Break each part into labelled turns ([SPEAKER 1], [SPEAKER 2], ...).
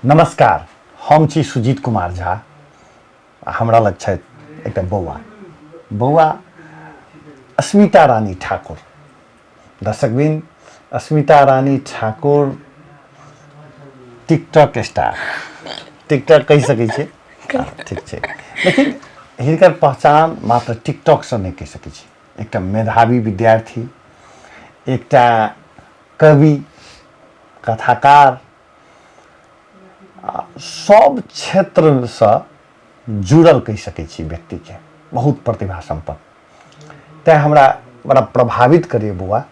[SPEAKER 1] नमस्कार, हम छी सुजीत कुमार झा आ हमरा लग छथि एकटा बौआ बौआ अस्मिता रानी ठाकुर। दर्शकबिन, अस्मिता रानी ठाकुर टिकटॉक स्टार, टिकटॉक कहि सकै छियै, ठीक छै, लेकिन हिनकर पहचान मात्र टिकटॉकसँ नहि कहि सकै छी। एकटा मेधावी विद्यार्थी, एकटा कवि, कथाकार, सब क्षेत्रसँ जुड़ल कहि सकै छी व्यक्तिके, बहुत प्रतिभा सम्पन्न। तैँ हमरा बड़ा प्रभावित करैए बौआ,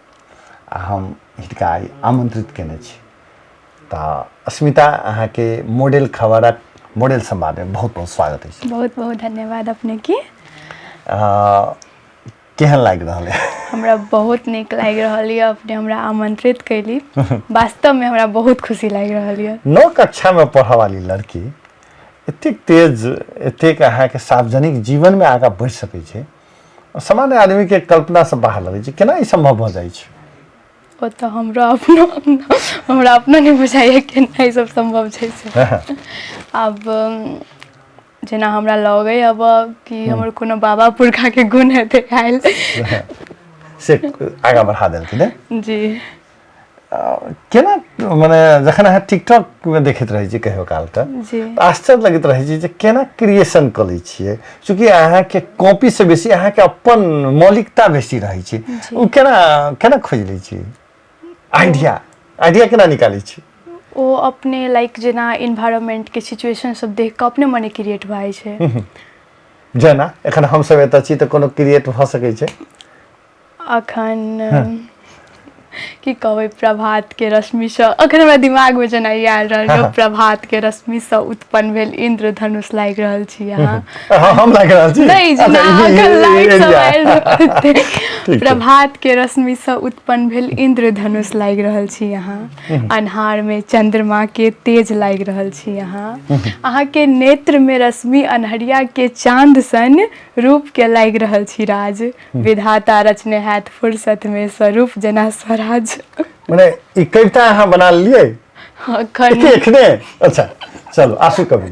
[SPEAKER 1] आ हम हिनका आइ आमन्त्रित केने छी। तऽ अस्मिता, अहाँके मॉडल खबरक मॉडल संवादमे बहुत बहुत स्वागत अछि।
[SPEAKER 2] बहुत बहुत धन्यवाद अपनेके।
[SPEAKER 1] केहन लागि रहल है?
[SPEAKER 2] हमरा बहुत नीक लागि रहल यऽ, अपने हमरा आमंत्रित कैली, वास्तवमे हमरा बहुत खुशी लागि रहल यऽ।
[SPEAKER 1] 9 कक्षामे पढ़ऽ वाली लड़की एतेक तेज, एतेक अहाँके सार्वजनिक जीवनमे आगाँ बढ़ि सकै छै, सामान्य आदमीके कल्पनासँ बाहर लगै छै। केना ई सम्भव भऽ जाइ छै?
[SPEAKER 2] ओ तऽ हमरो अपनो हमरा अपनो नहि बुझाइए केना ई सब सम्भव छै से। आब जेना हमरा लगै अब कि हमर कोनो बाबा पुरखाके गुण हेतै आयल
[SPEAKER 1] से आगाँ बढ़ा देलखिन ने।
[SPEAKER 2] जी।
[SPEAKER 1] केना मने जखन अहाँ टिकटॉकमे देखैत रहै छी कहियो कालके,
[SPEAKER 2] जी,
[SPEAKER 1] तऽ आश्चर्य लगैत रहै छै जे केना क्रिएशन कऽ लै छियै, चूँकि अहाँके कॉपीसँ बेसी अहाँके अपन मौलिकता बेसी रहै छै, ओ केना केना खोजि लै छियै आइडिया, आइडिया केना निकालै छी?
[SPEAKER 2] ओ अपने लाइक जेना इन्वायरमेंटके सिचुएशन सब देख कऽ अपने मने क्रिएट भऽ जाइ छै।
[SPEAKER 1] जेना एखन हमसब एतऽ छी तऽ कोनो क्रिएट भऽ सकै छै?
[SPEAKER 2] अखन की कहबै, प्रभात के रश्मिसँ अखन हमरा दिमागमे जेना ई आयल रहल छै, प्रभात के रश्मिसँ उत्पन्न भेल इंद्रधनुष लागि रहल छी अहाँ।
[SPEAKER 1] हम लागि रहल छी?
[SPEAKER 2] नहि, जेना अखन लाइट सब आयल रहल, प्रभात के रश्मिसँ उत्पन्न भेल इंद्रधनुष लागि रहल छी अहाँ, अन्हार में चंद्रमा के तेज लागि रहल छी अहाँ, अहाँके नेत्र में रश्मि अन्हरिया के चांद सन रूप के लागि रहल छी राज, विधाता रचने हैत फुर्सत में स्वरूप जेना स्वराज।
[SPEAKER 1] मने ई कविता अहाँ बना लेलियै
[SPEAKER 2] अखन?
[SPEAKER 1] एखने? अच्छा चलू, आशु कवि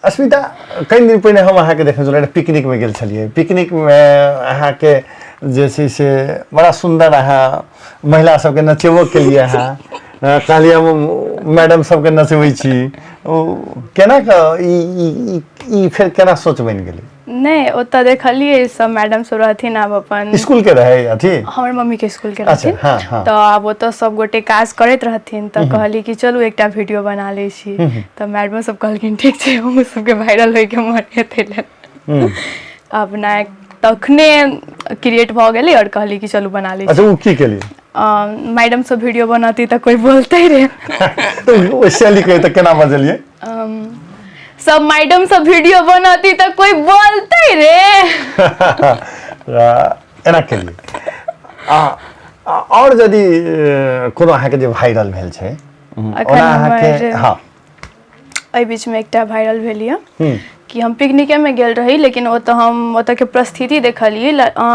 [SPEAKER 1] अस्मिता, कनि दिन पहिने हम अहाँके देखने छलहुँ, पिकनिकमे गेल छलियै। पिकनिकमे अहाँके जे छै से बड़ा सुन्दर अहाँ महिला सबके नचेबो केलियै। अहाँ कहलियै हम मैडम सबके नचबै छी। ओ केना कऽ ई ई ई फेर केना सोच बनि गेलै?
[SPEAKER 2] नहि, ओतऽ देखलियै सब मैडम सब रहथिन, आब अपन
[SPEAKER 1] स्कूल के रहै अथी?
[SPEAKER 2] हमर मम्मी के स्कूल के रहथिन।
[SPEAKER 1] हाँ, हाँ।
[SPEAKER 2] तऽ आब ओतऽ सब गोटे काज करैत रहथिन तऽ कहली कि चलू एकटा वीडियो बना लै छी। तऽ मैडमो सब कहलखिन ठीक छै, हमहूँ सबके वायरल होइके मन हेतै लेल अपना तखने क्रिएट भऽ गेलै आओर कहली कि चलू बना लै।
[SPEAKER 1] अच्छा, ओ की केलियै?
[SPEAKER 2] मैडम सब वीडियो बनती तऽ कोइ बोलते रे?
[SPEAKER 1] तऽ ओहि शैली के तऽ केना बजलियै?
[SPEAKER 2] सब मैडम सब वीडियो बनती तऽ कोइ बोलते रे?
[SPEAKER 1] एना केलियै। आ आओर यदि कोनो अहाँके जे वायरल भेल छै ओना अहाँके? हँ,
[SPEAKER 2] एहि बीचमे एकटा वायरल भेल यऽ कि हम पिकनिकेमे गेल रही, लेकिन ओतऽ हम ओतऽके परिस्थिति देखलियै,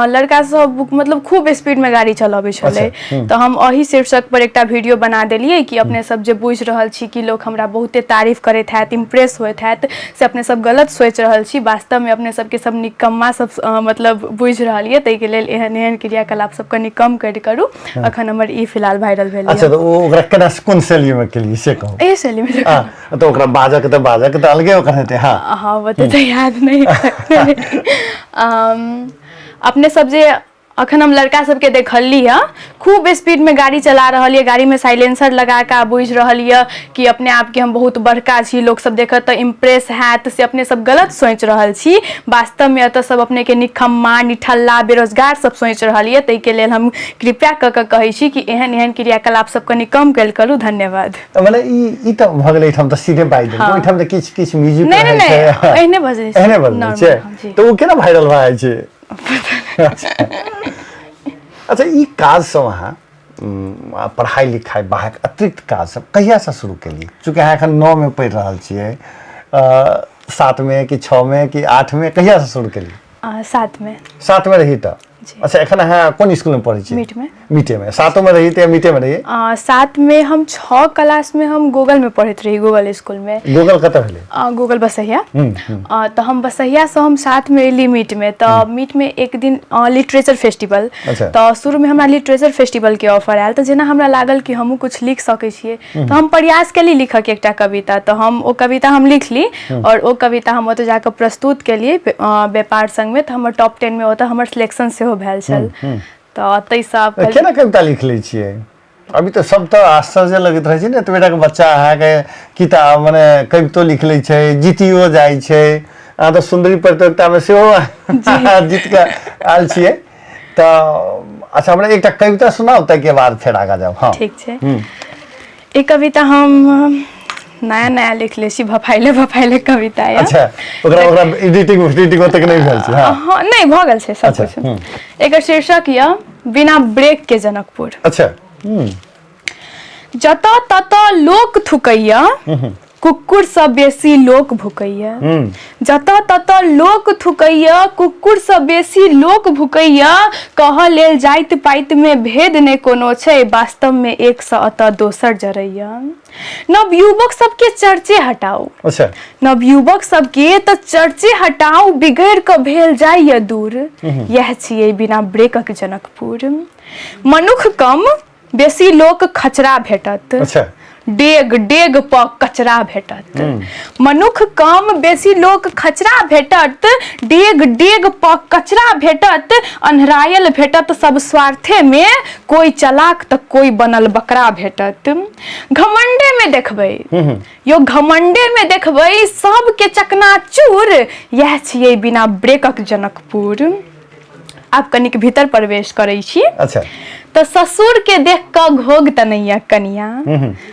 [SPEAKER 2] लड़का सब मतलब खूब स्पीडमे गाड़ी चलबै छलै। तऽ हम एहि शीर्षक पर एकटा वीडियो बना देलियै कि अपने सब जे बुझि रहल छी कि लोक हमरा बहुते तारीफ करैत हैत, इम्प्रेस होइत हैत, से अपने सब गलत सोचि रहल छी। वास्तवमे अपने सबके सब निकम्मा सब मतलब बुझि रहल यऽ, ताहिके लेल एहन एहन क्रियाकलाप सब कनि कम करि करू। अखन हमर ई फिलहाल वायरल भेल।
[SPEAKER 1] अच्छा, तऽ ओ ओकरा केना कोन शैलीमे केलियै से कहू।
[SPEAKER 2] एहि शैलीमे।
[SPEAKER 1] तऽ ओकरा बाजऽ के तऽ बाजऽ के तऽ अलगे ओकर हेतै।
[SPEAKER 2] हँ हँ, ओते तऽ याद नहि। अपने सब जे अखन हम लड़का सबके देखली हँ, खूब स्पीडमे गाड़ी चला रहल यऽ, गाड़ीमे साइलेंसर लगा कऽ बुझि रहल यऽ कि अपने आपके हम बहुत बड़का छी, लोक सब देखत तऽ इम्प्रेस हैत, से अपने सब गलत सोचि रहल छी। वास्तवमे एतऽ सब अपनेके निकम्मा, निठल्ला, बेरोजगार सब सोचि रहल यऽ। ताहिके लेल हम कृपया कऽ कऽ कहै छी कि एहन एहन क्रियाकलाप सब कनि कम कयल करू। धन्यवाद।
[SPEAKER 1] तऽ मने ई ई तऽ भऽ गेलै, एहिठाम तऽ सीधे बाजि देलकै। ओहिठाम तऽ किछु किछु म्यूजिक
[SPEAKER 2] नहि नहि नहि, एहने बजै
[SPEAKER 1] छै, एहने बजै छै। तऽ ओ केना वायरल भऽ जाइ छै? अच्छा, ई काज सब अहाँ पढ़ाइ लिखाइ बाहर अतिरिक्त काज सब कहियासँ शुरू केलियै? चूँकि अहाँ एखन 9 मे पढ़ि रहल छियै, 7 मे कि 6 मे कि 8 मे, कहियासँ शुरू केलियै?
[SPEAKER 2] 7 मे।
[SPEAKER 1] 7 मे रही तऽ? अच्छा, एखन अहाँ कोन स्कूल में पढ़ै छी?
[SPEAKER 2] मीट में।
[SPEAKER 1] मीटे में। सातों में रही तऽ मीटे में रही?
[SPEAKER 2] सात में हम 6 क्लास में हम गूगल में पढ़ैत रही, गूगल स्कूल में।
[SPEAKER 1] गूगल कतऽ भेलै?
[SPEAKER 2] गूगल बसहिया। तऽ हम बसहिया से हम साथ में एली मीट में, तऽ मीट में एक दिन लिटरेचर फेस्टिवल। तऽ शुरू में हमरा लिटरेचर फेस्टिवल के ऑफर आयल, तऽ जेना हमरा लागल कि हमहूँ कुछ लिख सकै छियै, तऽ हम प्रयास केली लिखऽ के एकटा कविता। तऽ हम ओ कविता हम लिखली और ओ कविता हम ओतऽ जाकऽ प्रस्तुत केलियै व्यापार संघ में, तऽ हमर टॉप 10 में ओतऽ हमर सिलेक्शन सेहो भेल छल। तऽ ताहिसँ आब
[SPEAKER 1] केना कविता लिख लै छियै? अभी तऽ सब तऽ आश्चर्य लगैत रहै छै ने, एतबे टाके बच्चा अहाँके किताब मने कवितो लिख लै छै, जीतियो जाइ छै। अहाँ तऽ सुन्दरी प्रतियोगितामे सेहो जीत कऽ आयल छियै। तऽ अच्छा, हमरा एकटा कविता सुनाउ, ताहिके बाद फेर आगाँ जाउ। हँ,
[SPEAKER 2] ठीक छै। ई कविता हम नया नया लिखले छी, भफाइले भफाइले कविता यऽ।
[SPEAKER 1] अच्छा, ओकरा ओकरा एडिटिंग एडिटिंग ओतेक नहि भेल छै?
[SPEAKER 2] हँ हँ, नहि भऽ गेल छै सब। कुछ। एकर शीर्षक यऽ बिना ब्रेक के जनकपुर। जतऽ ततऽ लोक थुकैया, कुकुर सँ बेसी लोक भुकैया। जतऽ ततऽ लोक थुकैया, कुकुर सँ बेसी लोक भुकैया। कहऽ लेल जाति पाति मे भेद नहि कोनो छै, वास्तव मे एक सँ अतऽ दोसर जरैया। नवयुवक सबके चर्चे हटाउ। नवयुवक सबके तऽ चर्चे हटाउ, बिगड़ि कऽ भेल जाइया दूर। यैह छियै बिना ब्रेकक जनकपुर। मनुख कम बेसी लोक खचरा भेटत। डेग डेग पर कचरा भेटत। मनुख कम बेसी लोक खचरा भेटत, डेग डेग पर कचरा भेटत। अन्हरायल भेटत सब स्वार्थे में, कोई चलाक तऽ कोई बनल बकरा भेटत। घमंडे में देखबै यो, घमंडे में देखबै सबके चकनाचूर। यैह छियै बिना ब्रेकक जनकपुर। आब कनिक भीतर प्रवेश करै छी। तऽ ससुर के देख कऽ घोघ तनैया कनिया,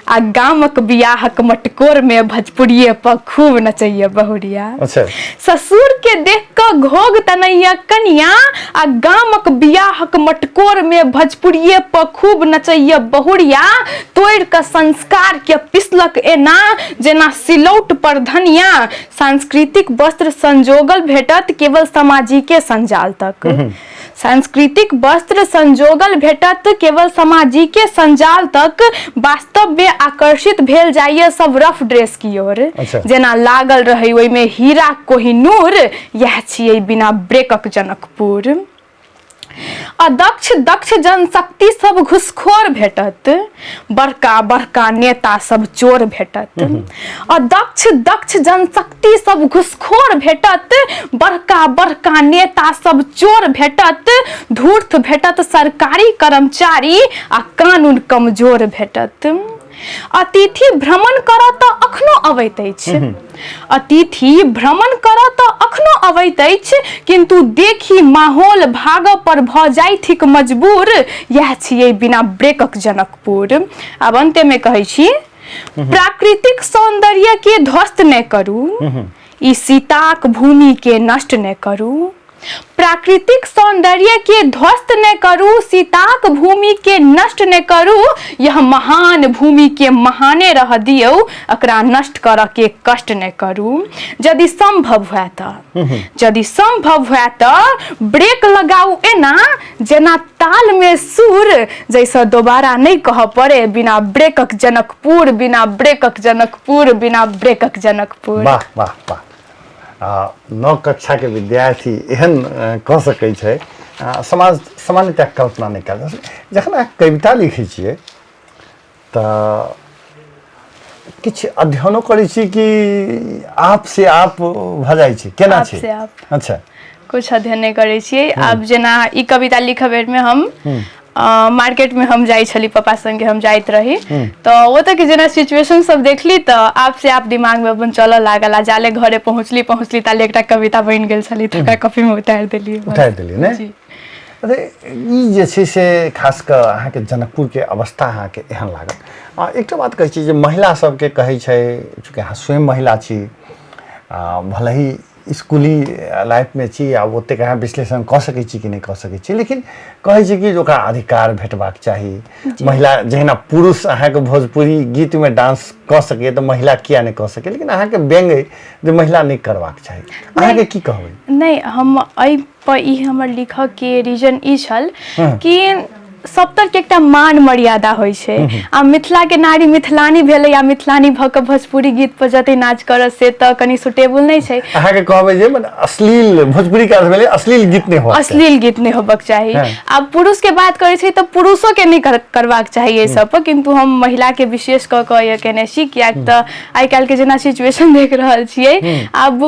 [SPEAKER 2] आ गामक बियाहक मटकोर में भोजपुरिये पर खूब नचैया बहुरिया। ससुर के देख कऽ घोघ तनैया कनिया, आ गामक बियाहक मटकोर में भोजपुरिये पर खूब नचैया बहुरिया। तोड़ि कऽ संस्कार के पिसलक एना जेना सिलौट पर धनिया। सांस्कृतिक वस्त्र संजोगल भेटत केवल सामाजिके संजाल तक। सांस्कृतिक वस्त्र संजोगल भेटत केवल सामाजिके संजाल तक। वास्तव में आकर्षित भेल जाइए सब रफ ड्रेस की ओर। जेना लागल रहै ओहिमे हीरा कोहिनूर। यैह छियै बिना ब्रेकक जनकपुर। अदक्ष दक्ष जनशक्ति सब घुसखोर भेटत, बड़का बड़का नेता सब चोर भेटत। अदक्ष दक्ष जनशक्ति सब घुसखोर भेटत, बड़का बड़का नेता सब चोर भेटत। धूर्त भेटत सरकारी कर्मचारी आ कानून कमजोर भेटत। अतिथि भ्रमण करऽ तऽ अखनो अबैत अछि, अतिथि भ्रमण करऽ तऽ अखनो अबैत अछि, किन्तु देखी माहौल भागऽ पर भऽ जाइ थिक मजबूर। यैह छियै बिना ब्रेकक जनकपुर। आब अन्त्यमे कहै छी, प्राकृतिक सौन्दर्य के ध्वस्त नहि करू, ई सीताक भूमि के नष्ट नहि करू। प्राकृतिक सौंदर्य के ध्वस्त ने करू, सीताक भूमि के नष्ट ने करू। यह महान भूमि के महाने रह दियौ, एकरा नष्ट करऽ के कष्ट ने करू। यदि संभव हुए तऽ, यदि संभव हुए तऽ ब्रेक लगाउ एना जेना ताल में सुर, जैसे दोबारा नहीं कहऽ पड़े बिना ब्रेकक जनकपुर, बिना ब्रेकक जनकपुर, बिना ब्रेकक जनकपुर।
[SPEAKER 1] वाह वाह वाह। नौ कक्षाके विद्यार्थी एहन कऽ सकै छै, समाज सामान्यतः कल्पना नहि कयल जा सकै। जखन अहाँ कविता लिखै छियै तऽ किछु अध्ययनो करै छी कि आप से आप भऽ जाइ छै? केना
[SPEAKER 2] आप
[SPEAKER 1] छै?
[SPEAKER 2] से आप।
[SPEAKER 1] अच्छा।
[SPEAKER 2] कुछ अध्ययन नहि करै छियै। आब जेना ई कविता लिखऽ बेरमे हम मार्केट में हम जाइ छली, पापा संगे हम जाइत रही, तऽ ओतऽ के जेना सिचुएशन सब देखली तऽ आप से आप दिमाग में अपन चलऽ लागल, आ जाले घरे पहुँचली पहुँचली ताले एकटा कविता बनि गेल छली, तऽ ओकरा कॉपी में उतारि देलियै बस।
[SPEAKER 1] उतारि देलियै ने?
[SPEAKER 2] जी।
[SPEAKER 1] अरे, ई जे छै से खास कऽ अहाँके जनकपुरके अवस्था अहाँके एहन लागल। आ एकटा बात कहै छी जे महिला सबके कहै छै, चूँकि अहाँ स्वयं महिला छी, आ भले ही स्कूली लाइफमे छी, आब ओतेक अहाँ विश्लेषण कऽ सकै छी कि नहि कऽ सकै छी, लेकिन कहै छै कि ओकरा अधिकार भेटबाक चाही। महिला जहिना पुरुष अहाँके भोजपुरी गीतमे डांस कऽ सकैए तऽ महिला किया नहि कऽ सकैए, लेकिन अहाँके व्यंग अइ जे महिला नहि करबाक चाही, अहाँके की कहबै?
[SPEAKER 2] नहि, हम एहि पर ई हमर लिखऽके रीजन ई छल कि सबतरके एकटा मान मर्यादा होइ छै आ मिथिलाके नारी मिथिलानी भेलै आ मिथिलानी भऽ कऽ भोजपुरी गीत पर जते नाच करत से तऽ कनि सुटेबल नहि छै।
[SPEAKER 1] अहाँके कहबै जे मने अश्लील भोजपुरी के अर्थ भेलै अश्लील गीत नहि होबाक चाही।
[SPEAKER 2] अश्लील गीत नहि होबाक चाही। आब पुरुष के बात करै छै तऽ पुरुषो के नहि करबाक चाही एहि सब पर, किन्तु हम महिला के विशेष कऽ कऽ केने छी, कियाक तऽ आइ काल्हि के जेना सिचुएशन देख रहल छियै, आब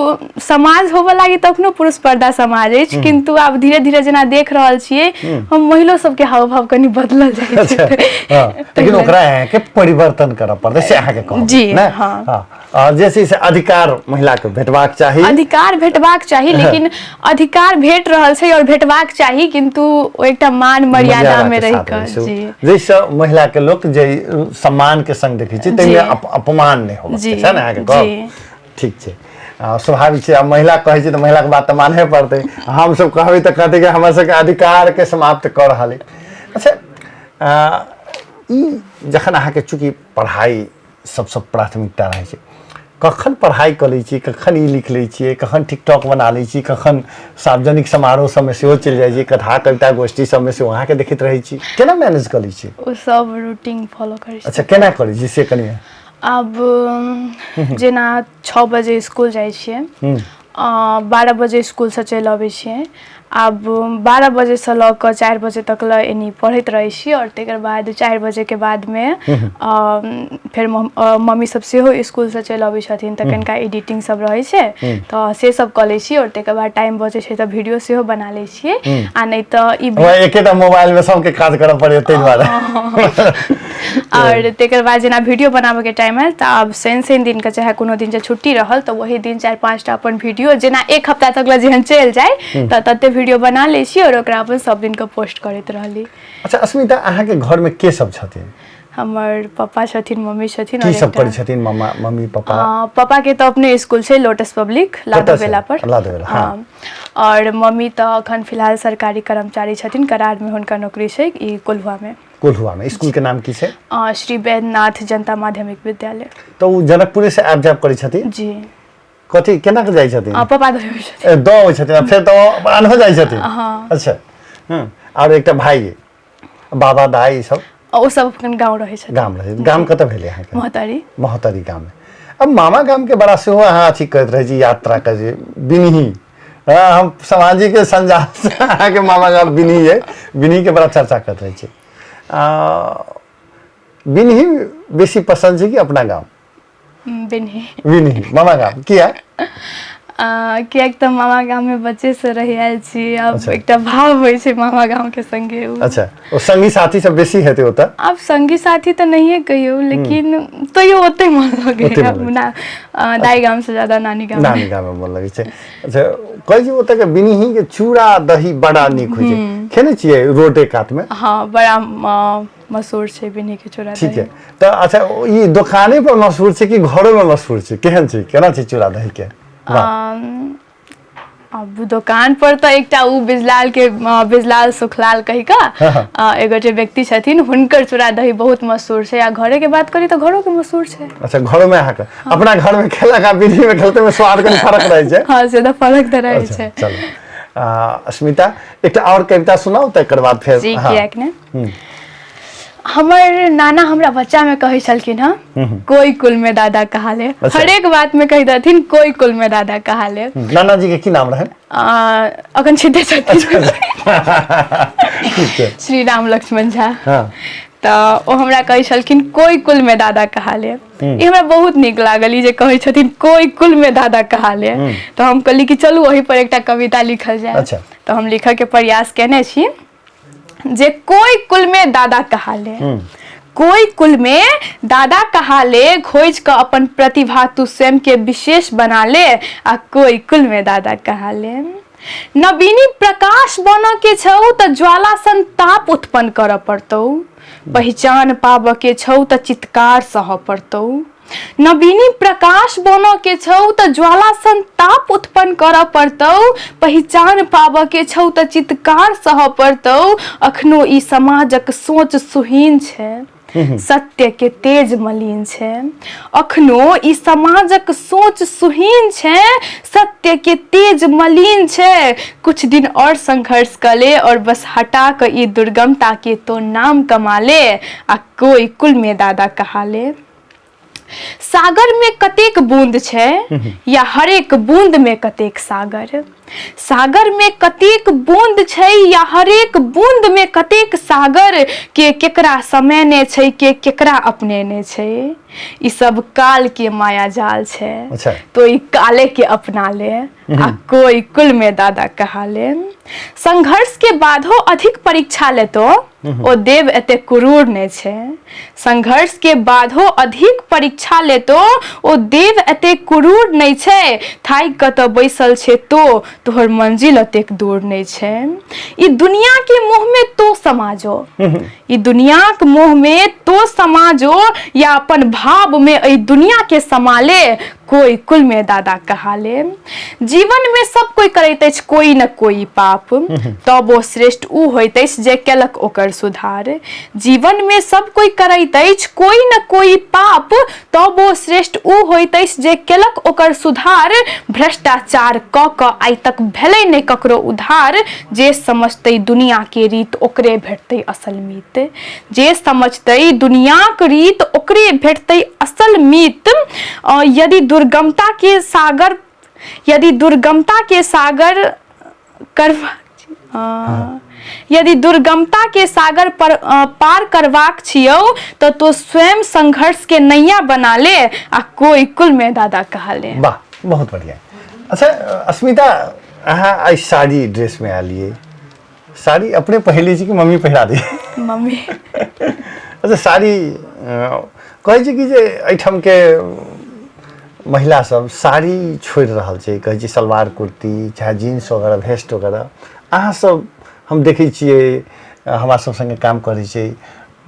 [SPEAKER 2] समाज होबऽ लागी तखनो पुरुष पर्दा समाज अछि, किन्तु आब धीरे धीरे जेना देख रहल छियै हम महिलो सबके हाव भाव कनि बदलल जाइ छै।
[SPEAKER 1] अच्छा, हाँ, लेकिन ओकरा अहाँके परिवर्तन करऽ पड़तै से अहाँके कहब
[SPEAKER 2] जी,
[SPEAKER 1] ने?
[SPEAKER 2] हाँ।
[SPEAKER 1] हाँ, आ जे छै से अधिकार महिला के भेटबाक चाही।
[SPEAKER 2] अधिकार भेटबाक चाही, लेकिन अधिकार भेट रहल छै और भेटबाक चाही, किन्तु ओ एकटा मान मर्यादा में
[SPEAKER 1] के
[SPEAKER 2] रहि
[SPEAKER 1] साथ
[SPEAKER 2] कऽ
[SPEAKER 1] रहै छै।
[SPEAKER 2] जी,
[SPEAKER 1] जाहिसँ महिला के लोक जे सम्मान के संग देखै छै ताहिमे अपमान नहि होबाक
[SPEAKER 2] जी,
[SPEAKER 1] चाही, छै ने अहाँके कहब?
[SPEAKER 2] जी।
[SPEAKER 1] ठीक छै। स्वाभाविक छै, आब महिला कहै छै तऽ महिलाके बात तऽ मानहे पड़तै, हमसब कहबै तऽ कहतै कि हमर सबके अधिकारके समाप्त कऽ रहल अइ। अच्छा, ई जखन अहाँके चूँकि पढ़ाइ सबसँ प्राथमिकता रहै छै, कखन पढ़ाइ कऽ लै छियै, कखन ई लिख लै छियै, कखन टिकटॉक बना लै छी, कखन सार्वजनिक समारोह सबमे सेहो चलि जाइ छी, कथा कविता गोष्ठी सबमे सेहो अहाँके देखैत रहै छी, केना मैनेज कऽ लै छियै?
[SPEAKER 2] ओ सब रूटीन फॉलो करै छी।
[SPEAKER 1] अच्छा, केना करै छी से कनि?
[SPEAKER 2] आब जेना 6 बजे स्कूल जाइ छियै, 12 बजे स्कूलसँ चलि अबै छियै, आब 12 बजेसँ लऽ कऽ 4 बजे तक लए एनी पढ़ैत रहै छी, आओर तकर बाद 4 बजेके बादमे फेर मम्मी सब सेहो स्कूलसँ चलि अबै छथिन तऽ कनिका एडिटिंग सब रहै छै तऽ से सब कऽ लै छी, आओर तकर बाद टाइम बचै छै तऽ वीडियो सेहो बना लै छियै, आ नहि तऽ ई
[SPEAKER 1] हमरा एकेटा मोबाइल में सबके काज करऽ पड़ैए ताहि दुआरे।
[SPEAKER 2] आओर तकर बाद जेना वीडियो बनाबऽके टाइम आयल तऽ आब शनि शनि दिनके चाहे कोनो दिन जे छुट्टी रहल तऽ ओही दिन 4-5 टा अपन वीडियो जेना एक हफ्ता तक लए जेहन चलि जाय तऽ तते वीडियो बना लै छी आओर ओकरा अपन सब दिनके पोस्ट करैत रहली।
[SPEAKER 1] अच्छा अस्मिता, अहाँके घरमे के सब छथिन?
[SPEAKER 2] हमर पप्पा छथिन, मम्मी छथिन।
[SPEAKER 1] की
[SPEAKER 2] आओर
[SPEAKER 1] सब
[SPEAKER 2] एकटा
[SPEAKER 1] करै छथिन मम्मा मम्मी पापा?
[SPEAKER 2] पापा के तऽ अपने स्कूल छै लोटस पब्लिक
[SPEAKER 1] कतऽ छै?
[SPEAKER 2] लादोबेला पर।
[SPEAKER 1] लादोबेला, हाँ।
[SPEAKER 2] आओर मम्मी तऽ अखन फिलहाल सरकारी कर्मचारी छथिन, करार में हुनका नौकरी छै ई कोल्हुआ में।
[SPEAKER 1] कोल्हुआ में स्कूल के नाम की छै?
[SPEAKER 2] श्री वैद्यनाथ जनता माध्यमिक विद्यालय।
[SPEAKER 1] तऽ ओ जनकपुरे से आबि जाब करै छथिन?
[SPEAKER 2] जी।
[SPEAKER 1] कथी केना के जाइ छथिन?
[SPEAKER 2] पापा दऽ अबै छथिन।
[SPEAKER 1] दऽ अबै छथिन आ फेर तऽ ओ आनहो जाइ छथिन?
[SPEAKER 2] हाँ।
[SPEAKER 1] अच्छा, आओर एकटा भाई अइ, बाबा दाइ ई सब?
[SPEAKER 2] ओ सब अपन गाँव रहै छथिन।
[SPEAKER 1] गाम रहै। गाम कतऽ भेलै अहाँके?
[SPEAKER 2] महोत्तरी।
[SPEAKER 1] महोत्तरी गाममे। अब मामा गामके बड़ा सेहो अहाँ अथी करैत रहै छी यात्रा के जे बिनही, हाँ, हम सामाजिक संजाल से अहाँके मामा गाम बिनही अइ, बिनहीके बड़ा चर्चा करैत रहै छी। बिनही बेसी पसन्द छै कि अपना गाम?
[SPEAKER 2] बिनही।
[SPEAKER 1] बिनही मामा गाम किया?
[SPEAKER 2] किएक तऽ मामा गाममे बच्चेसँ रहि आयल छी, आब एकटा भाव होइ छै मामा गामके संगे ओ।
[SPEAKER 1] अच्छा, ओ संगी साथी सब बेसी हेतै ओतऽ?
[SPEAKER 2] आब संगी साथी तऽ नहिए कहियौ, लेकिन तैयो ओतै मन
[SPEAKER 1] ओतै
[SPEAKER 2] लगैया
[SPEAKER 1] मन लगै।
[SPEAKER 2] ना, दाइ गामसँ ज्यादा नानी गाममे।
[SPEAKER 1] नानी गाममे मन लगै छै। अच्छा, कहै छी ओतऽ के बिनही के चूड़ा दही बड़ा नीक होइ छै, खेने छियै रोडे कातमे?
[SPEAKER 2] हँ, बड़ा मशहूर छै बिन्ही के चूड़ा
[SPEAKER 1] ठीक
[SPEAKER 2] दही।
[SPEAKER 1] है। तऽ अच्छा, ई दोकाने पर मशहूर छै कि घरो में मशहूर छै? केहन छै, केना छै चूड़ा दही के? वाह।
[SPEAKER 2] आब दोकान पर तऽ एकटा उ बिजलाल के बिजलाल सुखलाल कहि कऽ एगो जे व्यक्ति छथिन हुनकर चूड़ा दही बहुत मशहूर छै, आ घरे के बात करी तऽ घरो के मशहूर छै।
[SPEAKER 1] अच्छा, घरो में अहाँके अपना घर में खेलक आ विधि में खेलते में स्वाद कनि फर्क रहै छै?
[SPEAKER 2] हँ, से तऽ फर्क तऽ रहै
[SPEAKER 1] अच्छा,
[SPEAKER 2] छै।
[SPEAKER 1] चलू अस्मिता, एकटा आओर कविता सुनाउ तकर बाद फेर।
[SPEAKER 2] जी।
[SPEAKER 1] हाँ।
[SPEAKER 2] किएक ने। हमर नाना हमरा बच्चा में कहै छलखिन हँ, कोई कुल में दादा कहा ले। हरेक बात में कहि देथिन कोई कुल में दादा कहा ले।
[SPEAKER 1] नाना जी के की नाम रहनि?
[SPEAKER 2] अखन छिते छथिन।
[SPEAKER 1] ठीक छै।
[SPEAKER 2] श्री राम लक्ष्मण झा।
[SPEAKER 1] हाँ।
[SPEAKER 2] तऽ ओ हमरा कहै छलखिन कोई कुल में दादा कहा ले। ई हमरा बहुत नीक लागल, ई जे कहै छथिन कोई कुल में दादा कहा ले, तऽ हम कहली कि चलू ओहि पर एकटा कविता लिखल जाय। तऽ हम लिखऽ के प्रयास केने छी जे कोई कुल में दादा कहा ले, कोई कुल में दादा कहा ले, खोज कऽ अपन प्रतिभा तू स्वयं के विशेष बना ले, आ कोई कुल में दादा कहा ले। नवीनी प्रकाश बनऽ के छौ तऽ ज्वाला सन ताप उत्पन्न करऽ पड़तौ, पहिचान पाबऽ के छौ तऽ चित्कार सहऽ पड़तौ। नवीनी प्रकाश बनऽ के छौ तऽ ज्वाला सन ताप उत्पन्न करऽ पड़तौ। पहिचान पाबऽ के छौ तऽ चित्कार सहऽ पड़तौ। अखनो ई समाजक सोच सुहीन छै, सत्य के तेज मलिन छै। अखनो ई समाजक सोच सुहीन छै, सत्य के तेज मलिन छै। कुछ दिन और संघर्ष कऽ ले और बस हटा कऽ ई दुर्गमता के तो नाम कमा ले आ कोई कुल में दादा कहा ले। सागर में कतेक बूंद छै या हरेक बूंद में कतेक सागर। सागर में कतेक बूंद छै या हरेक बूंद में कतेक सागर। के केकरा समेने छै, के केकरा अपनेने छै, ई सब काल के माया जाल छै। तो ई काले के अपना ले आ कोई कुल में दादा कहा ले। संघर्ष के बाधो अधिक परीक्षा लेतो ओ देव एते क्रूर नहि छै। संघर्ष के बाधो अधिक परीक्षा लेतो ओ देव एते क्रूर नहि छै। थाकि कऽ तऽ बैसल छै तो तोहर मंजिल एतेक दूर नहि छै। ई दुनिया के मोह में तो समाजो, ई दुनियाक मोह में तो समाजो या अपन भाव में एहि दुनिया के समाले कोई कुल में दादा कहा ले। जीवन में सब कोई करैत अछि कोई न कोई पाप, तब ओ श्रेष्ठ ऊ होइत अछि जे केलक ओकर सुधार। जीवन में सब कोई करैत अछि कोई न कोई पाप, तब ओ श्रेष्ठ ऊ होइत अछि जे केलक ओकर सुधार। भ्रष्टाचार कऽ कऽ आइ तक भेलै नहि ककरो उद्धार, जे समझतै दुनिया के रीत ओकरे भेटतै असल मीत। जे समझतै दुनियाक रीत ओकरे भेटतै असल मीत। यदि दुर्गमता के सागर, यदि दुर्गमता के सागर करवा, यदि दुर्गमता के सागर पर पार करबाक छियौ तऽ तो स्वयं संघर्ष के नैया बना ले आ कोई कुल में दादा कहा ले।
[SPEAKER 1] वाह, बहुत बढ़िया। अच्छा अस्मिता, अहाँ आइ साड़ी ड्रेस में आलिए, साड़ी अपने पहिरले छी कि मम्मी पहिरा दी?
[SPEAKER 2] मम्मी।
[SPEAKER 1] अच्छा, साड़ी कहै छै कि जे एहिठामके महिला सब साड़ी छोड़ि रहल छै, कहै छै सलवार कुर्ती चाहे जीन्स वगैरह भेस्ट वगैरह। अहाँ सब हम देखै छियै हमरा सब सङ्गे काम करै छै,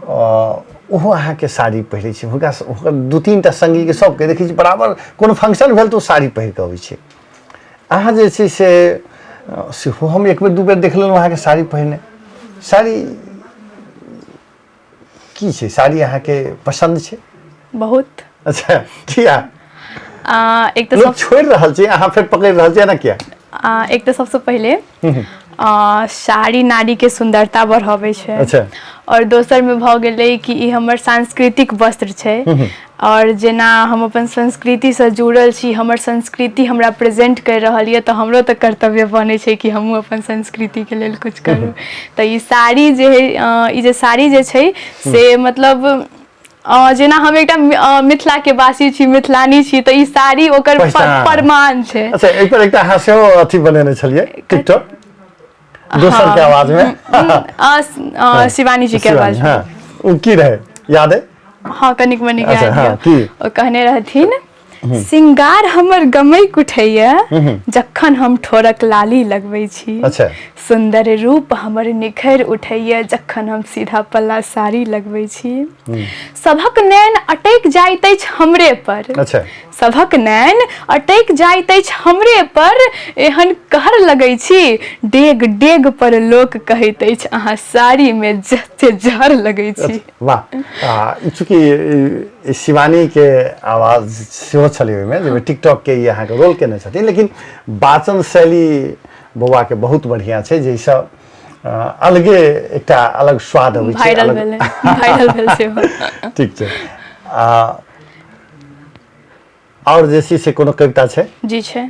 [SPEAKER 1] ओहो अहाँके साड़ी पहिरै छै, हुनका हुनकर 2-3 टा सङ्गीके सबके देखै छी बराबर कोनो फंक्शन भेल तऽ ओ साड़ी पहिर कऽ अबै छै। अहाँ जे छै से सेहो हम एक बेर दू बेर देख लेलहुँ अहाँके साड़ी पहिरने। साड़ी की छै, साड़ी अहाँके पसन्द छै?
[SPEAKER 2] बहुत।
[SPEAKER 1] अच्छा, किया?
[SPEAKER 2] एक तऽ
[SPEAKER 1] लोक छोड़ि रहल छै, अहाँ फेर पकड़ि रहल छियै, एना किया?
[SPEAKER 2] एक तऽ सबसँ पहिले साड़ी नारीके सुन्दरता बढ़ाबै छै। और दोसरमे भऽ गेलै कि ई हमर सांस्कृतिक वस्त्र छै और जेना हम अपन संस्कृतिसँ जुड़ल छी, हमर संस्कृति हमरा प्रेजेंट करि रहल यऽ, तऽ हमरो तऽ कर्तव्य बनै छै कि हमहूँ अपन संस्कृतिके लेल किछु करू। तऽ ई साड़ी जे हइ, ई जे साड़ी जे छै से मतलब जेना हम एकटा मिथिलाके वासी छी, मिथिलानी छी, तऽ ई साड़ी ओकर प्रमाण छै।
[SPEAKER 1] अच्छा, एहि पर एकटा अहाँ सेहो अथी बनेने छलियै टिकटॉक, दोसर के आवाज
[SPEAKER 2] में, शिवानी जी के आवाज
[SPEAKER 1] में। हाँ, ओ की रहे याद है?
[SPEAKER 2] हाँ, कनिक मनिक याद है। ओ कहने रहथिन, सिंगार हमर गमैक उठैया जखन हम ठोरक लाली लगबै छी। सुंदर रूप हमर निखरि उठैया जखन हम सीधा पल्ला साड़ी लगबै छी। सभक नैन अटैक जाइत अछि हमरे पर। सभक नैन अटैक जाइत अछि हमरे पर, एहन कहर लगै छी। डेग डेग पर लोक कहैत अछि अहाँ साड़ी में जते जहर लगै छी।
[SPEAKER 1] वाह। चूँकि शिवानी के आवाज सेहो छलै ओहिमे, जाहिमे टिकटॉक के ई अहाँके रोल केने छथिन, लेकिन वाचन शैली बौआ के बहुत बढ़िया छै, जाहिसँ अलगे एकटा अलग स्वाद अबै छै।
[SPEAKER 2] वायरल भेलै, वायरल भेल सेहो।
[SPEAKER 1] ठीक छै। और जे छै से कोनो कविता छै?
[SPEAKER 2] जी छै।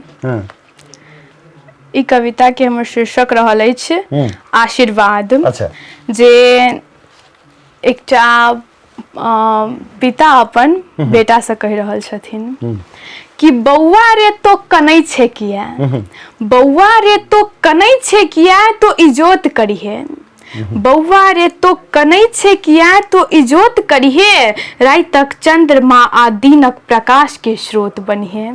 [SPEAKER 2] ई कविता के हमर शीर्षक रहल अछि आशीर्वाद। जे एकटा पिता अपन बेटा से कहि रहल छथिन कि बौआ रे तो कनै छै किया, बौआ रे तो कनै छै किया, तो इजोत करिहे। बौआ रे तो कनै छै किया, तो इजोत करिहे, रातिक चंद्रमा आ दिनक प्रकाश के स्रोत बनिहे।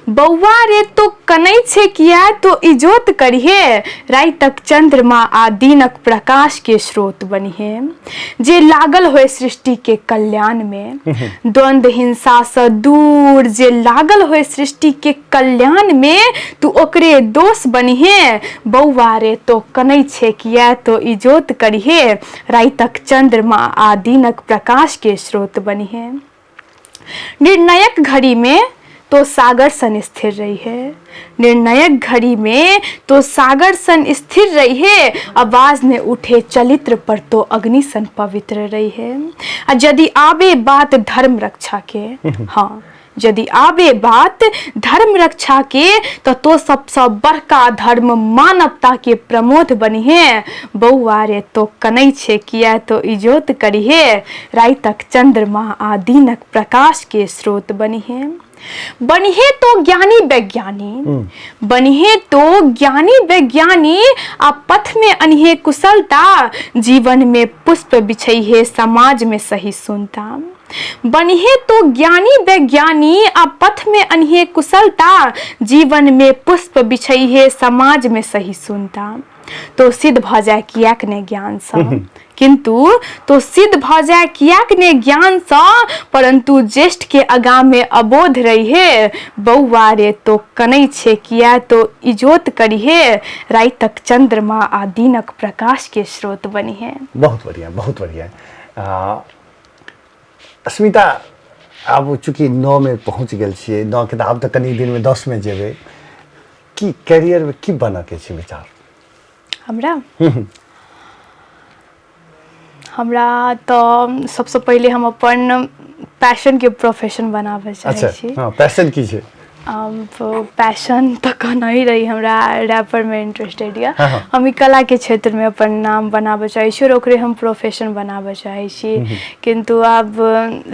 [SPEAKER 2] बौआ रे तो कनै छै किया तो इजोत करिहे, रातिक चंद्रमा आ दिनक प्रकाश के स्रोत बनिहे। जे लागल होय सृष्टि के कल्याण में, द्वंद्व हिंसा से दूर जे लागल होय सृष्टि के कल्याण में, तू ओकरे दोष बनिहे। बौआ रे तो कनै छै किया तो इजोत करिहे, रातिक चंद्रमा आ दिनक प्रकाश के स्रोत बनिहे। निर्णायक घड़ी में तो सागर सन स्थिर रही है, निर्णायक घड़ी में तो सागर सन स्थिर रही है, आवाज ने उठे चलित्र पर तो अग्नि सन पवित्र रही है। आ यदि आबे बात धर्म रक्षा के, हाँ यदि आबे बात धर्म रक्षा के, तो सबसँ बड़का धर्म मानवता के प्रमोद बनिहे। बौआ रे तो कनै छै किया तो इजोत करिहे, रातिक चंद्रमा आ दिनक प्रकाश के स्रोत बनिहे। बनिहे तो ज्ञानी वैज्ञानी, बनिहे तो ज्ञानी वैज्ञानी आ पथ में अनिहे कुशलता, जीवन में पुष्प बिछैहे समाज में सही सुनता। बनिहे तो ज्ञानी वैज्ञानी आ पथ में अनिहे कुशलता, जीवन में पुष्प बिछैहे समाज में सही सुनता। तो सिद्ध भऽ जाय किएक ने ज्ञानसँ, किंतु तो सिद्ध भऽ जाय किएक ने ज्ञानसँ, परंतु ज्येष्ठ के आगाँ में अबोध रहिहे। बौआ रे तो कनै छै किया तो इजोत करिहे, रातिक चंद्रमा आ दिनक प्रकाश के स्रोत बनिहे।
[SPEAKER 1] बहुत बढ़िया, बहुत बढ़िया। अस्मिता, आब चूँकि 9 में पहुँच गेल छियै, 9 के तऽ आब तऽ कनी दिनमे 10 में जेबै, की कैरियरमे की बनऽके छै विचार?
[SPEAKER 2] हमरा हमरा तऽ सबसँ पहिले हम अपन पैशनके प्रोफेशन बनाबऽ चाहै
[SPEAKER 1] अच्छा
[SPEAKER 2] छी।
[SPEAKER 1] हँ, पैशन की छै?
[SPEAKER 2] पैशन तऽ कहनहि रही, हमरा रैपरमे इंटरेस्टेड यऽ।
[SPEAKER 1] हाँ, हाँ।
[SPEAKER 2] हम ई कलाके क्षेत्रमे अपन नाम बनाबऽ चाहै छी आओर ओकरे हम प्रोफेशन बनाबऽ चाहै छी, किन्तु आब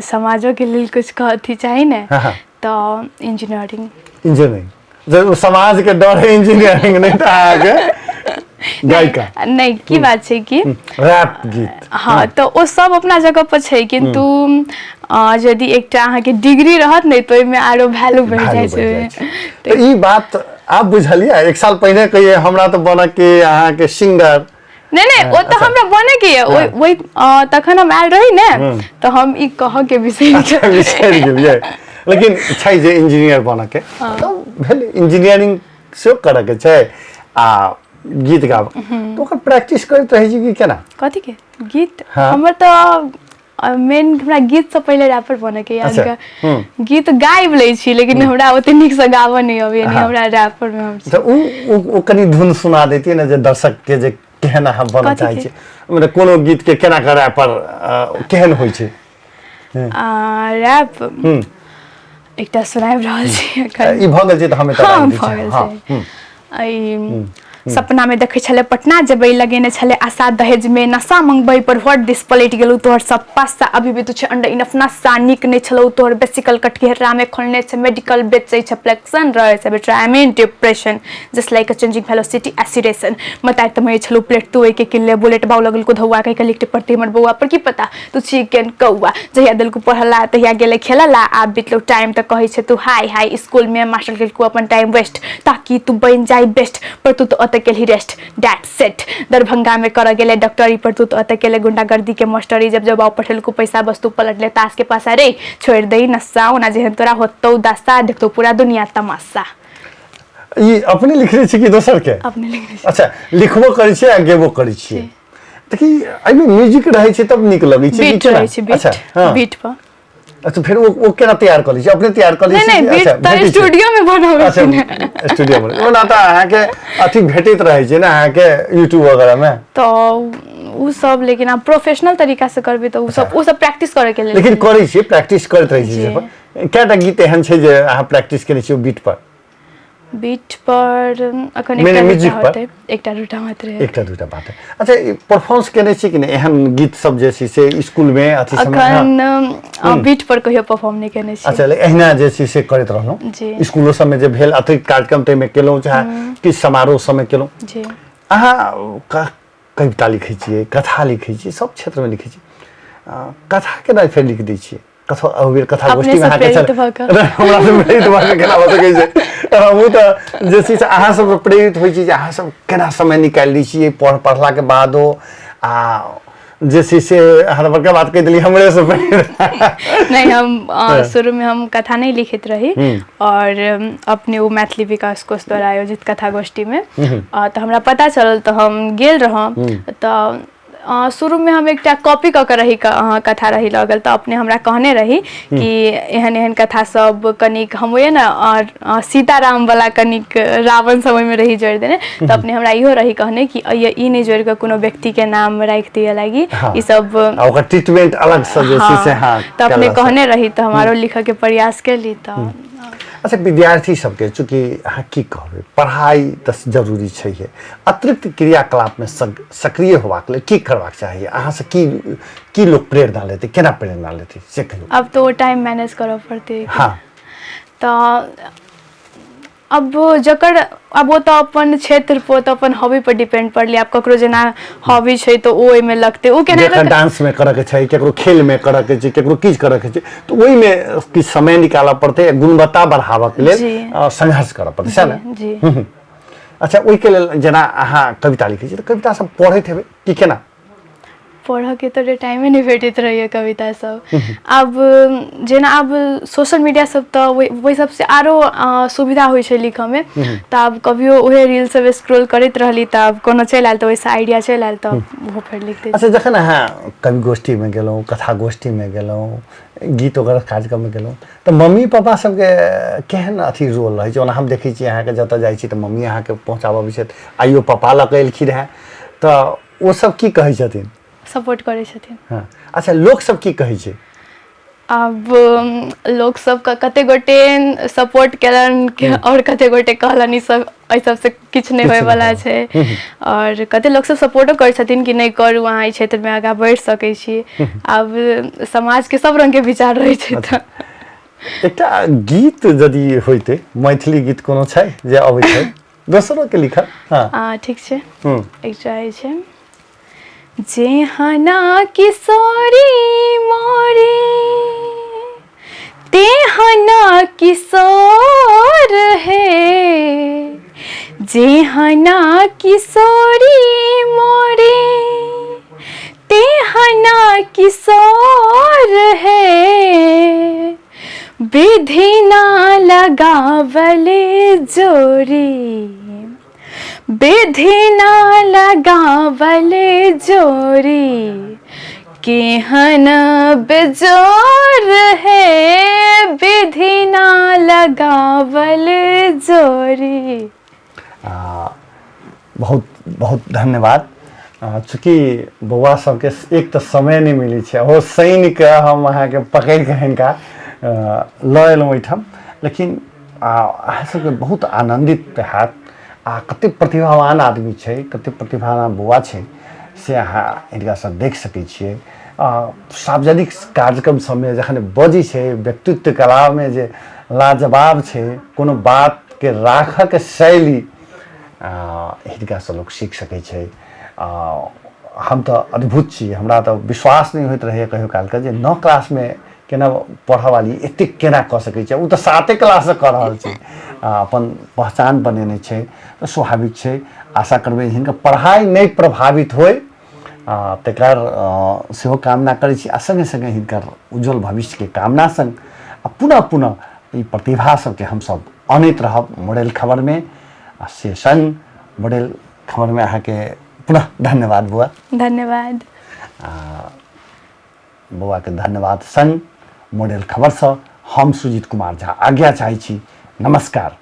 [SPEAKER 2] समाजोके लेल किछु अथी चाही ने।
[SPEAKER 1] हाँ, हाँ।
[SPEAKER 2] तऽ इंजीनियरिंग।
[SPEAKER 1] इंजीनियरिंग जब समाज के डर है इंजीनियरिंग, नहीं तो अहाँके गायिका
[SPEAKER 2] नहि, की बात छै कि
[SPEAKER 1] रैप गीत।
[SPEAKER 2] हाँ, तऽ ओ सब अपना जगह पर छै, किन्तु यदि एकटा अहाँके डिग्री रहत ने तऽ ओहिमे आरो वैल्यू बढ़ि
[SPEAKER 1] value
[SPEAKER 2] जाइ
[SPEAKER 1] बढ़ि जाइ
[SPEAKER 2] छै।
[SPEAKER 1] छै। तऽ ई बात आब बुझलियै? एक साल पहिने कहिए हमरा तऽ बनऽ के अहाँके सिंगर।
[SPEAKER 2] नहि नहि, ओ तऽ हमरा बने के यऽ। ओहि तखन हम आयल रही ने तऽ हम ई कहऽ के बिसरि
[SPEAKER 1] अच्छा, बिसरि गेलियै, लेकिन छै जे इंजीनियर बनऽ के। तऽ भेल इंजीनियरिंग सेहो करऽ के छै आ गीत गाबऽ, तऽ ओकर प्रैक्टिस करैत रहै छी कि केना?
[SPEAKER 2] कथी के गीत?
[SPEAKER 1] हाँ।
[SPEAKER 2] हमर तऽ मेन हमरा गीत से पहिले रैपर बने के याद। गीत गाबि लै छी, लेकिन हमरा ओते नीक से गाबऽ नहि अबैया।
[SPEAKER 1] हाँ।
[SPEAKER 2] हमरा रैपर मे हम
[SPEAKER 1] तऽ उ उ ओ कनि धुन सुना दैतियै ने जे दर्शक के जे केहन अहाँ बनऽ
[SPEAKER 2] कथी
[SPEAKER 1] चाहै
[SPEAKER 2] के?
[SPEAKER 1] छियै, मतलब कोनो गीत के केना कऽ रैपर केहन होइ छै।
[SPEAKER 2] रैप एकटा सुनाबि रहल छी एखन।
[SPEAKER 1] ई भऽ गेल छै तऽ हम एतऽ
[SPEAKER 2] हाँ,
[SPEAKER 1] राखि दै
[SPEAKER 2] भऽ
[SPEAKER 1] छी।
[SPEAKER 2] गेल
[SPEAKER 1] हाँ,
[SPEAKER 2] छै। ई सपना में देखै छलै पटना जेबै, लगेने छलै आशा दहेज में नशा मंगबै, पर what this पलटि गेलौ तोहर सब पासा, अभी भी तू छै अंडर इनफ नशा, नीक नहि छलौ तोहर बेसिकल, कटघेरा में खोलने छै मेडिकल, बेचै छै फ्लेक्सन, रहै छै बेटा I mean depression, just like a changing velocity acceleration, मताइ तमै छलौ प्लेट तू ओइके किनले बुलेट, बाउ लगलको धौआ, कहि कऽ लिखते पड़तै हमर बौआ पर की पता तू चिकन कौआ, जहिया देलको पढ़ला तहिया गेलै खेलला, आब बितलौ टाइम तऽ कहै छै तू हाय हाय, स्कूल में मास्टर केलको अपन टाइम वेस्ट, ताकि तू बनि जाय बेस्ट, पर तू तऽ ओतऽ केलही रेस्ट, that set, Darbhanga में करऽ गेलै डॉक्टरी, पर तू तऽ ओतऽ केले गुंडागर्दी के मास्टरी, जब जब बाउ पठेलको पैसा वस्तु पलटले ताश के पासा, रे छोड़ि दही नशा, ओना जेहन तोरा होतौ दशा देखतौ पूरा दुनिया तमाशा।
[SPEAKER 1] ई अपने लिखने छी कि दोसर के?
[SPEAKER 2] अपने लिखने छी।
[SPEAKER 1] अच्छा, लिखबो करै छियै आ गेबो करै छियै, तऽ की एहिमे म्यूजिक रहै छै तब नीक लगै छै कि
[SPEAKER 2] बीट
[SPEAKER 1] केना?
[SPEAKER 2] रहै छै, बीट।
[SPEAKER 1] अच्छा, हाँ।
[SPEAKER 2] बीट पर।
[SPEAKER 1] अच्छा, फेर ओ केना तैयार कऽ लै छी? अपने तैयार कऽ लै
[SPEAKER 2] नहि
[SPEAKER 1] छी
[SPEAKER 2] नहि
[SPEAKER 1] कि-
[SPEAKER 2] बीट
[SPEAKER 1] अच्छा,
[SPEAKER 2] तऽ
[SPEAKER 1] भेटै छै?
[SPEAKER 2] स्टूडियो में बनाबै
[SPEAKER 1] अच्छा
[SPEAKER 2] छी ने।
[SPEAKER 1] स्टूडियो में ओना तऽ अहाँके अथी भेटैत रहै छै ने अहाँके यूट्यूब वगैरह में।
[SPEAKER 2] तऽ उ सब, लेकिन आब प्रोफेशनल तरीका से करबै तऽ उ सब प्रैक्टिस करे के लेल।
[SPEAKER 1] लेकिन करै छियै, प्रैक्टिस करैत रहै
[SPEAKER 2] जी।
[SPEAKER 1] छियै। कएटा गीत एहन छै जे अहाँ प्रैक्टिस केने छियै बीट पर?
[SPEAKER 2] बीट पर अखन
[SPEAKER 1] मेने
[SPEAKER 2] एकटा
[SPEAKER 1] म्यूजिक
[SPEAKER 2] दूटा
[SPEAKER 1] पर?
[SPEAKER 2] होतै, एकटा दूटा मात्र हेतै।
[SPEAKER 1] एकटा दूटा बात है। अच्छा, परफॉर्मेंस केने छी कि नहि एहन गीत सब जे छै से स्कूल में अथी समय? हाँ।
[SPEAKER 2] अखन बीट पर कहियो परफॉर्म नहि केने छी।
[SPEAKER 1] अच्छा, एहिना जे छै से करैत रहलहुँ?
[SPEAKER 2] जी।
[SPEAKER 1] स्कूलो सबमे जे भेल अतिरिक्त कार्यक्रम ताहिमे केलहुँ, चाहे किछु समारोह सबमे केलहुँ?
[SPEAKER 2] जी।
[SPEAKER 1] अहाँ कविता लिखै छियै, कथा लिखै छियै, सब क्षेत्रमे लिखै छियै, कथा केना फेर लिख दै छियै? कथा अहु कथा
[SPEAKER 2] अपने
[SPEAKER 1] गोष्ठीमे
[SPEAKER 2] से
[SPEAKER 1] अहाँके
[SPEAKER 2] प्रेरित
[SPEAKER 1] छल
[SPEAKER 2] भऽ कऽ।
[SPEAKER 1] हमरा से प्रेरित भऽ कऽ केना भऽ सकै छै? हमहूँ तऽ जे छै से अहाँ सबसँ प्रेरित होइ छी जे अहाँ सब केना समय निकालि लै छियै पढ़लाके बादो, आ जे छै से अहाँ बड़का बात कहि देलियै हमरे से प्रेरित।
[SPEAKER 2] नहि, हम शुरू में हम कथा नहीं लिखित रही और अपने ओ मैथिली विकास कोष द्वारा आयोजित कथा गोष्ठी में तऽ हमरा पता चलल तऽ हम गेल रहौं। तऽ शुरू में हम एकटा कॉपी कऽ के रही कथा रही लगल, तऽ अपने हमरा कहने रही कि एहन एहन कथा सब कनिक हम ओहे ने और सीताराम वाला कनिक रावण समय में रही जोड़ि देने, तऽ अपने हमरा इहो रही कहने कि ई नहि जोड़ि कऽ कोनो व्यक्ति के नाम राखि दिअ लागी ई सब,
[SPEAKER 1] आ ओकर ट्रीटमेंट अलग से जे छै से।
[SPEAKER 2] हाँ, तऽ अपने
[SPEAKER 1] केला से।
[SPEAKER 2] कहने रही तऽ हम आरो लिखऽ के प्रयास केली तऽ।
[SPEAKER 1] अच्छा, विद्यार्थी सबके चूँकि अहाँ की कहबै, पढ़ाइ तऽ जरूरी छैहे, अतिरिक्त क्रियाकलापमे सक्रिय होबाक लेल की करबाक चाही? अहाँसँ की की लोक प्रेरणा लेतै, केना प्रेरणा लेतै, से कहियौ।
[SPEAKER 2] अब तो ओ टाइम मैनेज करऽ पड़तै। तऽ अब जकर अब ओ तऽ अपन क्षेत्र पर तऽ अपन हॉबी पर डिपेंड पड़लै। आब ककरो जेना हॉबी छै तऽ ओ ओहिमे लगतै, ओ केना
[SPEAKER 1] जकर डांसमे करऽके छै, केकरो खेलमे करऽके छै, केकरो किछु करऽके छै, तऽ ओहिमे किछु समय निकालऽ पड़तै, गुणवत्ता बढ़ाबऽके लेल संघर्ष करऽ पड़तै, सएह ने?
[SPEAKER 2] जी।
[SPEAKER 1] अच्छा, ओहिके लेल जेना अहाँ कविता लिखै छी तऽ कविता सब पढ़ैत हेबै कि केना?
[SPEAKER 2] पढ़ऽके तऽ टाइमे नहि भेटैत रहैए कविता सब। आब जेना आब सोशल मीडिया सब तऽ ओहि सबसँ आरो सुविधा होइ छै लिखऽमे, तऽ आब कभियो उहे रील सब स्क्रॉल करैत रहली तऽ आब कोनो चलि आयल तऽ ओहिसँ आइडिया चलि आयल तऽ ओहो फेर लिख दै।
[SPEAKER 1] अच्छा, जखन अहाँ कवि गोष्ठीमे गेलहुँ, कथा गोष्ठीमे गेलहुँ, गीत वगैरह कार्यक्रममे गेलहुँ, तऽ मम्मी पापा सबके केहन अथी रोल रहै छै? ओना हम देखै छी अहाँके जतऽ जाइ छी तऽ मम्मी अहाँके पहुँचाबऽ अबै छथि, आइयो पापा लऽ कऽ एलखिन हेँ, तऽ ओ सब की कहै छथिन?
[SPEAKER 2] सपोर्ट करै छथिन।
[SPEAKER 1] हाँ। अच्छा, लोक सब की कहै छै?
[SPEAKER 2] आब लोक सबके कते गोटे सपोर्ट केलनि और कते गोटे कहलनि ई सब एहि सबसँ किछु नहि होयवला छै, और कते लोक सब सपोर्टो करै छथिन कि नहि करू, अहाँ एहि क्षेत्रमे आगाँ बढ़ि सकै छी। आब समाजके सब रङ्गके विचार रहै छै। तऽ
[SPEAKER 1] एकटा गीत यदि होइतै, मैथिली गीत कोनो छै जे अबै छै, दोसरो के लिखल?
[SPEAKER 2] हाँ, ठीक छै। एकटा छै, जेहना किशोरी मोरी तेहना किशोर है, जेहना किशोरी मोरी तेहना किशोर है, विधि ना लगावले जोरी, विधि ना लगावले जोरी, केहन बेजोर है, विधि ना लगावले जोरी।
[SPEAKER 1] बहुत बहुत धन्यवाद। चूँकि बौआ सबके एक तऽ समय नहि मिलै छै, ओहो शनिके हम अहाँके पकड़िके हिनका लऽ एलहुँ ओहिठाम, लेकिन अहाँ सबके बहुत आनन्दित हैत आ कतेक प्रतिभावान आदमी छै, कतेक प्रतिभावान बौआ छै, से अहाँ हिनकासँ देख सकै छियै। सार्वजनिक कार्यक्रम सबमे जखन बजै छै, व्यक्तित्व कलामे जे लाजवाब छै, कोनो बातके राखऽके शैली हिनकासँ लोक सीख सकै छै। हम तऽ अद्भुत छी, हमरा तऽ विश्वास नहि होइत रहैए कहियो कालके जे 9 क्लासमे केना पढ़ऽवाली एतेक केना कऽ सकै छै, ओ तऽ 7 क्लाससँ कऽ रहल छै, अपन पहचान बनेने छै, तऽ स्वाभाविक छै। आशा करबै हिनकर पढ़ाइ नहि प्रभावित होइ तकर सेहो कामना करै छी, आ सङ्गे सङ्गे हिनकर उज्जवल भविष्यके कामना सङ्ग आ पुनः पुनः ई प्रतिभा सबके हमसब अनैत रहब मॉडल खबरमे, आ से सङ्ग मॉडल खबरमे अहाँके पुनः धन्यवाद बुआ।
[SPEAKER 2] धन्यवाद।
[SPEAKER 1] बौआके धन्यवाद सङ्ग मॉडल खबरसँ हम सुजीत कुमार झा आज्ञा चाहै छी। नमस्कार।